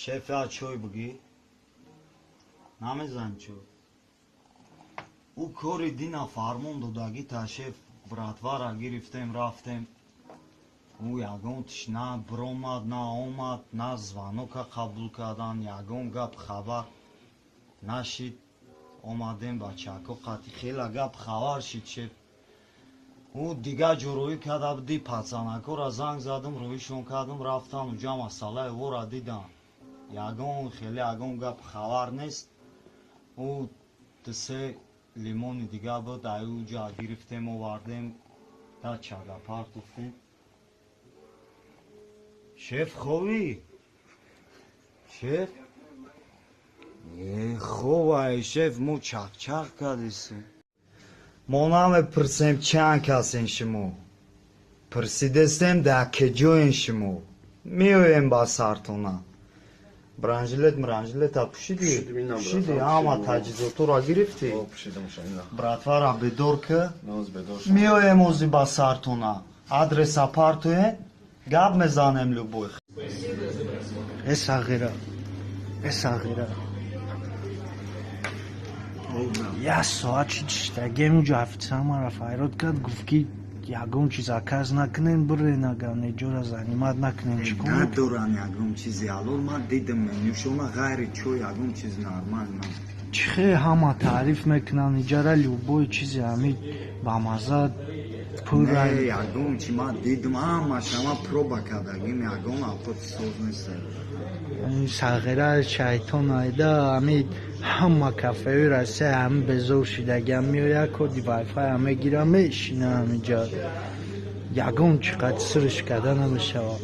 Шеф, я чой бигӣ? Намезани чой? Ӯ кори дина фармон додагӣ та, шеф, братвара гирифтем, рафтем. Ӯ ягон тиш на биромад, на омад, на звонока қабул кардан, ягон гап хабар нашид. Омадем, бачаҳако қати хела гап хабар шид, шеф. Ӯ дигар ҷо рӯӣ карда буди, пацанакора занг задам, рӯишон кардам, рафтан уҷа, масъалаи вора дидан. Ягон хеле ягон гап хабар нест. Ӯ дусе лимони дига буд, ай уҷа гирифтем, овардем, да чага партофтем. Шеф, хобӣ? Шеф? Э, хобай, шеф, мо чақчақ кардисем. Мо намепурсем, чанд касен шумо. Пурсидестем, дар куҷоен шумо. Меоем ба сартона. Бронежилет, мранжилета пӯшидӣ? Пӯшидӣ, ҳама таҷҳизотро гирифтӣ? Братвара бедор ки. Меоем ози ба сартона. Адреса партоен, гап мезанем любой. Э, сағира, э, сағира, як соат шид шиштагем уҷо. Официант маро файрод кард, гуфт, ки ягон чиз заказ накунем, бирен, агар неҷора занимать накунем, чӣ кор? Надоран ягон чизи ҳалол. Ман дидам менюшона, ғайри чой ягон чиз нормал на. Чӣ хел ҳама таъриф мекунанд иҷара, любой чизи ҳами бамаза, пурра. Не, ягон чи ман дидам, ҳамаша ман проба кардагим, ягон авқоти соз нест. Сағира, шайтон айда, ҳами ҳама кафеҳои Россия ҳами безор шидагиам, меояд, коди вайфай мегира, мешина ҳамиҷа, ягон чӣ қад сирш карда намешавад.